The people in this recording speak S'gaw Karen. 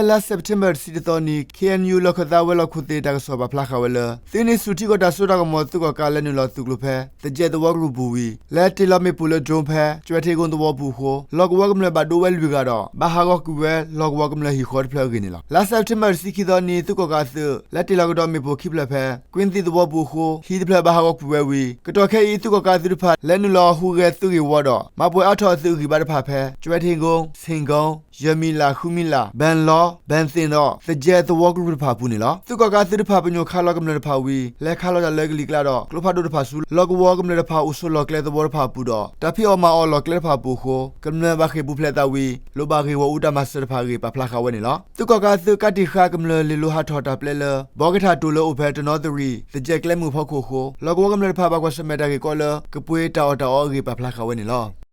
လါစဲးပထ့ဘၢၣ်တဆံတသီနံၤ ခ့ၣ်အဲၣ်ယူၣ် လီၢ်ခၢၣ်သးဝဲၤလီၢ်ခိၣ်သ့ၣ်တၢ်ကစီၣ်ပာ်ဖျါဃာ်ဝဲလၢ သုးဟံးန့ၢ်ဆူၣ်ထံကီၢ်တၢ်စိတၢ်ကမီၤသုးကီၣ်ကးလဲၤနုာ်လီၤသုးကျိၤဖဲ သယဲၢ်သဝီကရူၢ်ပူၤဝံၤ လဲၤတ့ၢ်လီၤမ့ၣ်ပိၢ်လၢ drone ဖဲ ကၠွဲၤထ့ကိသဝီပူၤအဃိ လီၢ်ကဝီၤကမျၢၢ်ဘၣ်ဒိဝဲလွံၢ်ဂၤဒီး ဘၣ်ဟးဂီၤကွံာ်ဝဲလီၢ်ကဝီၤကမျၢၢ်ဟံၣ်ဃီတဖျၢၣ်အဂ့ၢ်န့ၣ်လီၤ. လါစဲးပထ့ဘၢၣ်တဆံခံသီနံၤ သုးကီၣ်ကးအသုး လဲၤတ့ၢ်လီၤကဒီးမ့ၣ်ပိၢ်ခံဖျၢၣ်ဖဲ ကွ့သံသဝီပူၤအဃိ ဟံၣ်တဖျၢၣ်ဘၣ်ဟးဂီၤကွံာ်ဝဲဝံၤ ကတီၢ်ခဲအံၤ သုးကီၣ်ကးအသုးတဖၣ် လဲၤနုာ်လီၤဟူးဂဲၤသုးဂ့ၢ်ဝီဒီး မၤပှဲၤအါထီၣ်အသုးအဂံၢ်ဘါတဖၣ်ဖဲ ကၠွဲၤထ့ကိ, ဆ့ၣ်ကိ, ယဲၢ်မံၤလး, ဃုမံၤလး, ဘၣ်လီ, ဘၣ်သ့ၣ်ဒီး သယဲၢ်သဝီကရူၢ်တဖၣ်အပူၤန့ၣ်လီၤ. သုးကီၣ်ကးအသုးတဖၣ် ပညိၣ်ခးလီၤကမျၢၢ်တဖၣ်ဝံၤ လဲၤခးလီၤတၢ်လၢကလံၤကျါဒီး ကျိဖးဒိၣ်တဖၣ်ဆူ လီၢ်ကဝီၤကမျၢၢ်တဖၣ်အိၣ်ဆိးလီၢ်ကျဲသဝီတဖၣ်အပူၤဒီး တၢ်ဖံးအီၣ်မၤအီၣ်လီၢ်ကျဲတဖၣ်အပူၤအဃိ ကမျၢၢ်ဘၣ်ဃ့ၢ်ပူၤဖျဲးအသးဝံၤ လိၣ်ဘၣ်ဂ့ၢ်ဂီၢ်အူတၢ်မၤစၢၤတဖၣ်အဂ့ၢ် ပာ်ဖျါဃာ်ဝဲန့ၣ်လီၤ. သုးကီၣ်ကးအသုး ကးတံာ်ဃာ်ကမျၢၢ်လ့ၣ်လိၤဟးထီၣ်တၢ်ပျဲလၢ ဘီကထၣ်တိၤလၢအိၣ်ဖဲတနီသရံၣ် သယဲၢ်ကျဲမုၢ်ဖီခိၣ်အဃိ လီၢ်ကဝီၤကမျၢၢ်တဖၣ် ဘၣ်ကွၢ်ဆၢၣ်မဲာ်တၢ်ဂ့ၢ်ကီလၢ ကပှ့ၤတၢ်အီၣ်တၢ်အီအဂ့ၢ် ပာ်ဖျါဃာ်ဝဲန့ၣ်လီၤ.